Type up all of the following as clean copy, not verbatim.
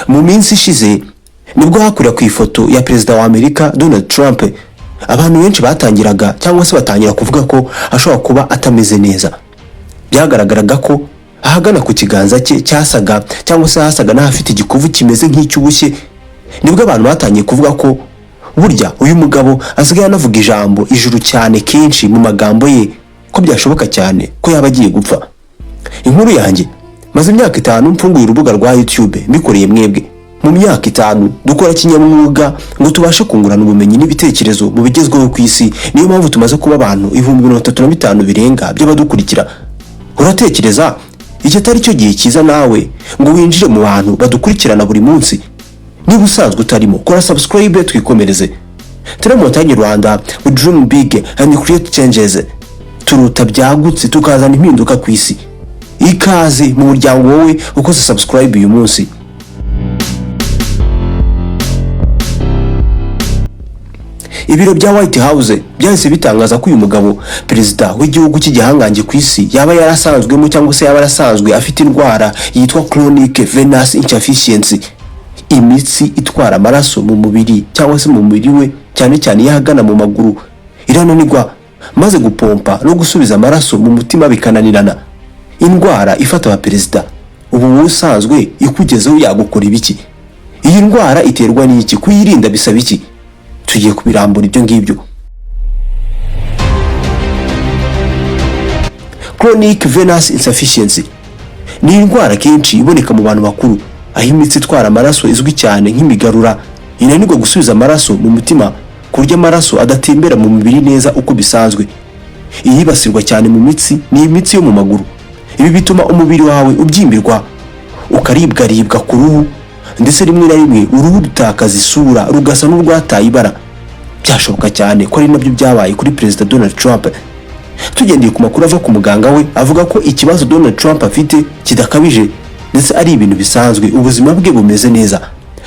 Mu minsi ishize nibwo hakwirakwiye ifoto ya perezida wa Amerika Donald Trump. Abantu benshi batangiraga cyangwa se batangira kuvuga ko ashobora kuba atameze neza. Byagaragaraga ko ahagana ku kiganza cye cyasaga cyangwa se hasaga n'ahafite igikovu kimeze nk'icy'ubushye. Nibwo abantu batangiye kuvuga ko burya uyu mugabo asigaye anavuga ijambo ijuru cyane kenshi mu magambo ye, ko byashoboka cyane ko yaba agiye gupfa. Inkuru yanjye, maze imyaka 5 mfunguye urubuga rwa YouTube mbikoreye mwebwe. Mu myaka 5 dukora kinyamwuga ngo tubashe kungurana ubumenyi n'ibitekerezo mu bigezweho ku isi. Niyo mpamvu tumaze kuba abantu 35,000 birenga by'abadukurikira. Uratekereza iki atari cyo gihe cyiza nawe ngo winjire mu bantu badukurikirana buri munsi? Niba usanzwe utarimo, kora subscribe twikomereze. Turi Montagne Rwanda, we dream big and create changes. Turuta byagutse tukazana impinduka ku isi. Ikaze mu muryango wowe ukoze subscribe uyu munsi. Ibiro bya White House byahise bitangaza ko uyu mugabo perezida w'igihugu cy'igihangange ku isi yaba yarasanzwemo cyangwa se yaba yarasanzwe afite indwara yitwa chronic venous insufficiency. Imitsi itwara amaraso mu mubiri cyangwa se mu mubiri we, cyane cyane iyo ahagana mu maguru, irananirwa, maze gupompa no gusubiza amaraso mu mutima bikananirana. Indwara ifata abaperezida, ubu wowe usanzwe ikugezeho yagukora ibiki? Iyi ndwara iterwa n'iki? Kuyirinda bisaba iki? Tugiye kubirambura ibyo ngibyo. Chronic venous insufficiency ni indwara kenshi iboneka mu bantu bakuru, aho imitsi itwara amaraso izwi cyane nk'imigarura inanirwa gusubiza amaraso mu mutima, ku buryo amaraso adatembera mu mubiri neza uko bisanzwe. Iyibasirwa cyane mu mitsi ni imitsi yo mu maguru. Ibi bituma umubiri wawe ubyimbirwa, ukaribwaribwa ku ruhu, ndetse rimwe na rimwe uruhu rutakaza isura rugasa n'urwataye ibara. Byashoboka cyane ko ari nabyo byabaye kuri perezida Donald Trump. Tugendeye ku makuru ava ku muganga we, avuga ko ikibazo Donald Trump afite kidakabije ndetse ari ibintu bisanzwe, ubuzima bwe bumeze neza.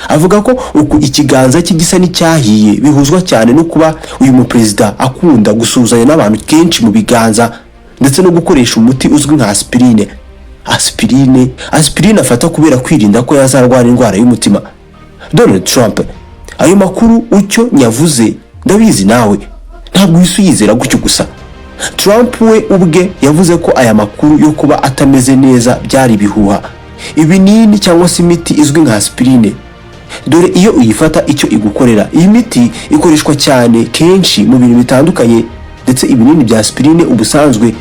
Avuga ko uku ikiganza cye gisa n'icyahiye bihuzwa cyane no kuba uyu muperezida akunda gusuhuzanya n'abantu kenshi mu biganza, ndetse no gukoresha umuti uzwi nka aspirine. Aspirine afata kubera kwirinda ko yazarwara indwara y'umutima. Donald Trump, ayo makuru ucyo nyavuze ndabizi nawe ntabwo uhise uyizera gutyo gusa. Trump we ubwe yavuze ko aya makuru yo kuba atameze neza byari ibihuha. Ibinini cyangwa se imiti izwi nka aspirine, dore iyo uyifata icyo igukorera. Iyi miti ikoreshwa cyane kenshi mu bintu bitandukanye, ndetse ibinini bya aspirine ubusanzwe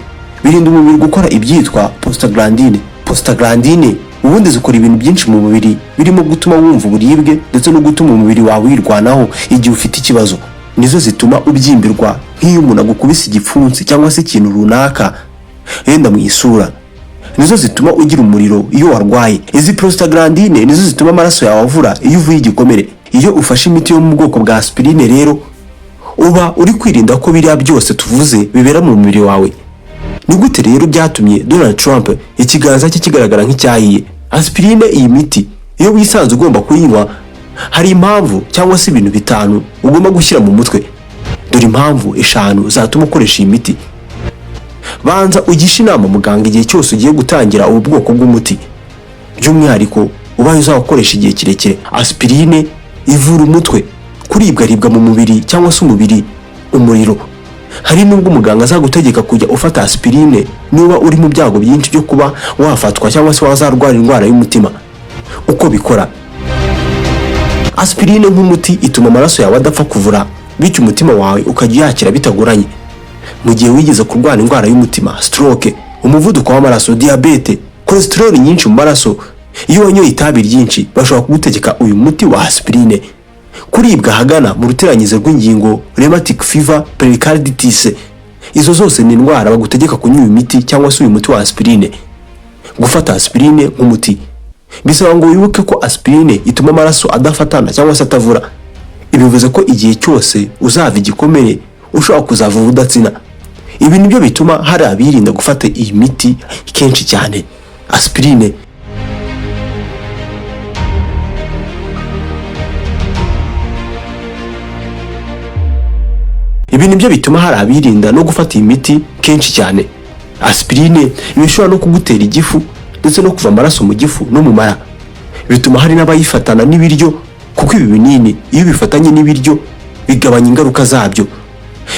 birinda umubiri gukora ibyitwa prostaglandine. Prostaglandine ubundi zikora ibintu byinshi mu mubiri, birimo gutuma wumva uburibwe ndetse no gutuma umubiri wawe wirwanaho igihe ufite ikibazo. Nizo zituma ubyimbirwa nk'iyo umuntu agukubise igipfunsi cyangwa se ikintu runaka yenda mu isura. Nizo zituma ugira umuriro iyo warwaye. Izi prostaglandine nizo zituma amaraso yawe avura iyo uvuye igikomere. Iyo ufashe imiti yo mu bwoko bwa aspirine rero, uba uri kwirinda ko biriya byose tuvuze bibera mu mubiri wawe. Ni gute rero byatumye Donald Trump ikiganza cye kigaragara nk'icyahiye? Aspirine, iyi miti iyo wisanze ugomba kuyinywa, hari impamvu cyangwa se ibintu 5 ugomba gushyira mu mutwe. Dore impamvu 5 zatuma ukoresha iyi miti. Banza ugishe inama muganga igihe cyose ugiye gutangira ubu bwoko bw'umuti, by'umwihariko ubaye uzawukoresha igihe kirekire. Aspirine ivura umutwe, kuribwaribwa mu mubiri cyangwa se umubiri, umuriro. Hari nubwo umuganga azagutegeka kujya ufata aspirine niba uri mu byago byinshi byo kuba wafatwa cyangwa se wazarwara indwara y'umutima. Uko bikora, aspirine nk'umuti ituma amaraso yawe adapfa kuvura, bityo umutima wawe ukajya uyakira bitagoranye. Mu gihe wigeze kurwara indwara y'umutima, stroke, umuvuduko w'amaraso, diyabete, cholesterol nyinshi mu maraso, iyo wanyoye itabi ryinshi, bashobora kugutegeka uyu muti wa aspirine. Kuribwa ahagana mu ruteranyizo rw'ingingo, rheumatic fever, pericarditis, izo zose ni indwara bagutegeka kunywa uyu miti cyangwa se uyu muti wa aspirine. Gufata aspirine nk'umuti bisaba ngo wibuke ko aspirine ituma amaraso adafatana cyangwa se atavura. Ibi bivuze ko igihe cyose uzava igikomere ushobora kuzava udatsina. Ibi nibyo bituma hari abirinda gufata iyi miti kenshi cyane aspirine. Ibi nibyo bituma hari abirinda no gufata iyi miti kenshi cyane. Aspirine iba ishobora no kugutera igifu ndetse no kuva amaraso mu gifu no mu mara. Bituma hari n'abayifatana n'ibiryo, kuko ibi binini iyo bifatanye n'ibiryo bigabanya ingaruka zabyo.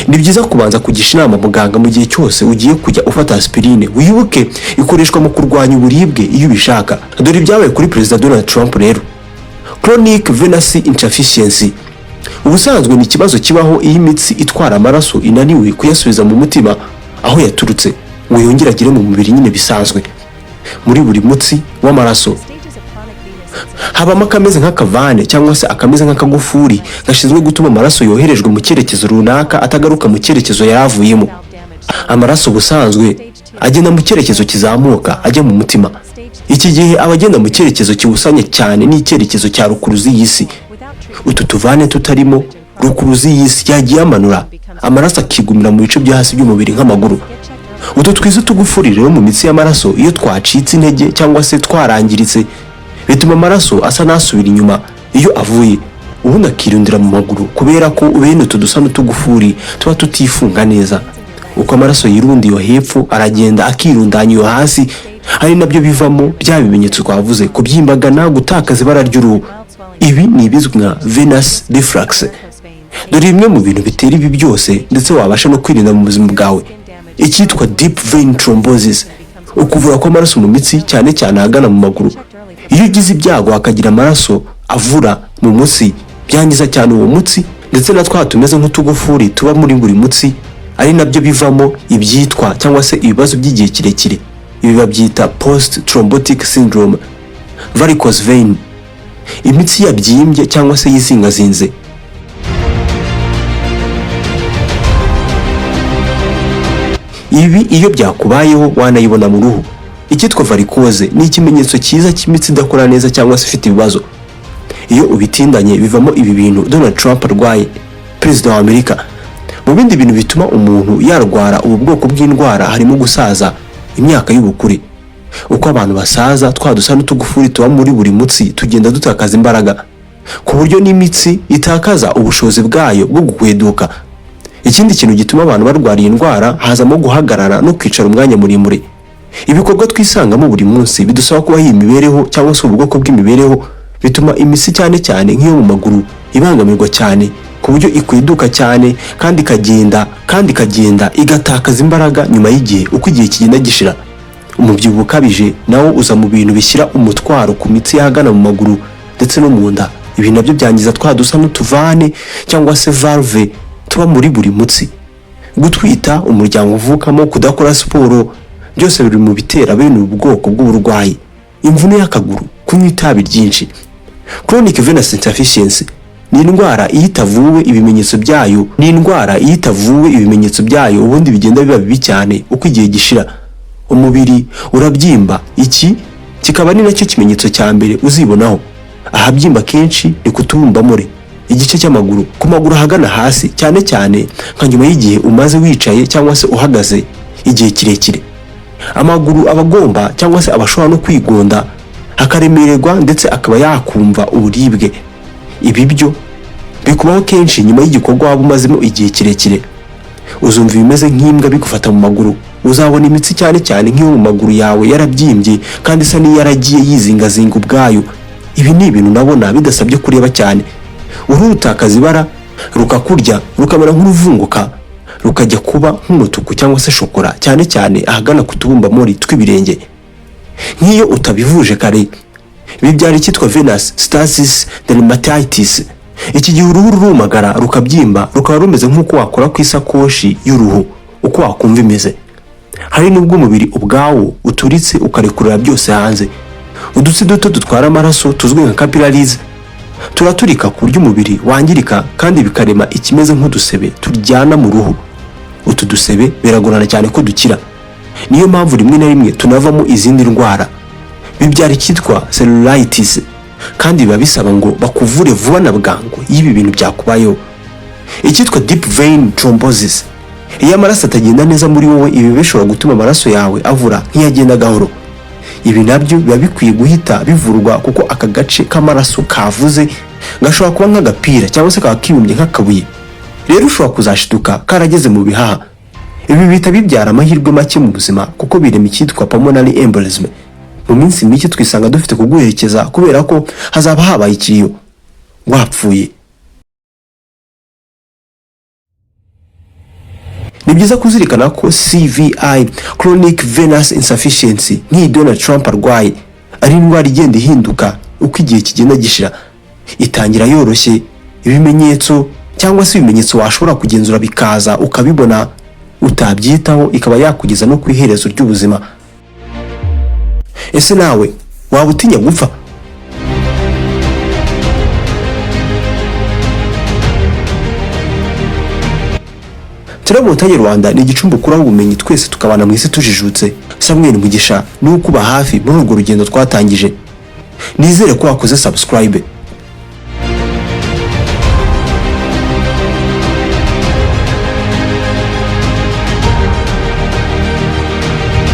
Ni byiza kubanza kugisha inama muganga mu gihe cyose ugiye kujya ufata aspirine. Wibuke, ikoreshwa mu kurwanya uburibwe iyo ubishaka. Dore ibyabaye kuri Perezida Donald Trump rero. Chronic venous insufficiency ubusanzwe ni ikibazo kibaho iyo imitsi itwara amaraso inaniwe kuyasubiza mu mutima aho yaturutse ngo yongere agere mu mubiri nyine bisanzwe. Muri buri mutsi w'amaraso habamo akameze nk'akavane cyangwa se akameze nk'akagufuri gashinzwe gutuma amaraso yoherejwe mu cyerekezo runaka atagaruka mu cyerekezo yari avuyemo. Amaraso ubusanzwe agenda mu cyerekezo kizamuka ajya mu mutima. Iki gihe aba agenda mu cyerekezo kiwusanye cyane n'icyerekezo cya rukuruzi y'isi. Utu tuvane tutarimo, rukuruzi y'isi yagiye amanura amaraso akigumira mu bice byo hasi by'umubiri nk'amaguru. Utu twiza tugufuri rero mu mitsi y'amaraso, iyo twacitse intege cyangwa se twarangiritse, bituma amaraso asa n'asubira inyuma iyo avuye, ubundi akirundira mu maguru, kubera ko bene utu dusa n'utugufuri tuba tutifunga neza. Uko amaraso yirunda iyo hepfo, aragenda akirundanya iyo hasi, ari nabyo bivamo bya bimenyetso twavuze: kubyimbagana, gutakaza ibara ry'uruhu. Ibi ni ibizwi nka venous reflux. Dore bimwe mu bintu bitera ibi byose ndetse wabasha no kwirinda mu buzima bwawe. Icyitwa deep vein thrombosis, ukuvura kw'amaraso mu mitsi, cyane cyane ahagana mu maguru. Iyo ugize ibyago hakagira amaraso avura mu mutsi, byangiza cyane uwo mutsi ndetse na twa tumeze nk'utugufuri tuba muri buri mutsi, ari nabyo bivamo ibyitwa cyangwa se ibibazo by'igihe kirekire. Ibi babyita post thrombotic syndrome. Varicose vein, imitsi yabyimbye cyangwa se yizingazinze. Ibi iyo byakubayeho wanayibona mu ruhu. Icyitwa varicose ni ikimenyetso cyiza cy'imitsi idakora neza cyangwa se ifite ibibazo. Iyo ubitindanye bivamo ibi bintu Donald Trump arwaye, perezida wa Amerika. Mu bindi bintu bituma umuntu yarwara ubu bwoko bw'indwara harimo gusaza, imyaka y'ubukure. Uko abantu basaza, twa dusa n'utugufuri tuba muri buri mutsi tugenda dutakaza imbaraga, ku buryo n'imitsi itakaza ubushobozi bwayo bwo gukweduka. Ikindi kintu gituma abantu barwara iyi ndwara hazamo guhagarara no kwicara umwanya muremure. Ibikorwa twisangamo buri munsi bidusaba kubaho iyi mibereho cyangwa se ubu bwoko bw'imibereho, bituma imitsi, cyane cyane nk'iyo mu maguru, ibangamirwa cyane ku buryo ikweduka cyane kandi ikagenda igatakaza imbaraga nyuma y'igihe, uko igihe kigenda gishira. Umubyibuho ukabije nawo uza mu bintu bishyira umutwaro ku mitsi y'ahagana mu maguru ndetse no mu nda. Ibi nabyo byangiza twa dusa n'utuvane cyangwa se valve tuba muri buri mutsi. Gutwita, umuryango uvukamo, kudakora siporo, byose biri mu bitera bene ubu bwoko bw'uburwayi. Imvune y'akaguru, kunywa itabi ryinshi. Chronic venous insufficiency ni indwara iyo itavuwe ibimenyetso byayo ubundi bigenda biba bibi cyane uko igihe gishira. Umubiri urabyimba, iki kikaba ari nacyo kimenyetso cya mbere uzibonaho. Ahabyimba kenshi ni kutubumbamure, igice cy'amaguru, ku maguru ahagana hasi, cyane cyane nka nyuma y'igihe umaze wicaye cyangwa se uhagaze igihe kirekire. Amaguru aba agomba cyangwa se aba ashobora no kwigonda, akaremererwa, ndetse akaba yakumva uburibwe. Ibi byo bikubaho kenshi nyuma y'igikorwa waba umazemo igihe kirekire. Uzumva ibimeze nk'imbwa bigufata mu maguru. Uzabona imitsi, cyane cyane nk'iyo mu maguru yawe, yarabyimbye kandi isa n'iyaragiye yizingazinga ubwayo. Ibi ni ibintu unabona bidasabye kureba cyane. Uruhu rutakaza ibara, rukakurya, rukamera nk'uruvunguka, rukajya kuba nk'umutuku cyangwa se shokora, cyane cyane ahagana ku tubumbamori tw'ibirenge. Nk'iyo utabivuje kare, bibyara icyitwa venous stasis dermatitis. Iki gihe uruhu rurumagara, rukabyimba, rukaba rumeze nk'uko wakora ku isakoshi y'uruhu, uko wakumva imeze. Hari n'ubwo umubiri ubwawo uturitse, ukarekurira byose hanze. Udutsi duto dutwara amaraso tuzwi nka capillaries turaturika, ku buryo umubiri wangirika, kandi bikarema ikimeze nk'udusebe turyana mu ruhu. Utu dusebe biragorana cyane ko dukira, niyo mpamvu rimwe na rimwe tunavamo izindi ndwara. Bibyara icyitwa cellulitis, kandi biba bisaba ngo bakuvure vuba na bwangu iyo ibi bintu byakubayeho. Icyitwa deep vein thrombosis: iyo amaraso atagenda neza muri wowe, ibi bishobora gutuma amaraso yawe avura nk'iyagenda gahoro. Ibi nabyo biba bikwiye guhita bivurwa, kuko aka gace k'amaraso kavuze gashobora kuba nk'agapira cyangwa se kaba kibumbye nk'akabuye. Rero ushobora kuzashiduka karageze mu bihaha. Ibi bihita bibyara amahirwe make mu buzima, kuko birema icyitwa pulmonary embolism. Mu minsi mike twisanga dufite kuguherekeza kubera ko hazaba habaye ikiriyo, wapfuye. Ni byiza kuzirikana ko CVI, Chronic Venous Insufficiency, nk'iyi Donald Trump arwaye, ari indwara igenda ihinduka uko igihe kigenda gishira. Itangira yoroshye, ibimenyetso cyangwa se ibimenyetso washobora kugenzura bikaza ukabibona, utabyitaho ikaba yakugeza no ku iherezo ry'ubuzima. Ese nawe waba utinya gupfa? Turamontagne Rwanda ni igicumbi ukuraho ubumenyi, twese tukabana mu isi tujijutse. Samuel Mugisha ni ukuba hafi muri urwo rugendo twatangije. Nizere ko wakoze subscribe.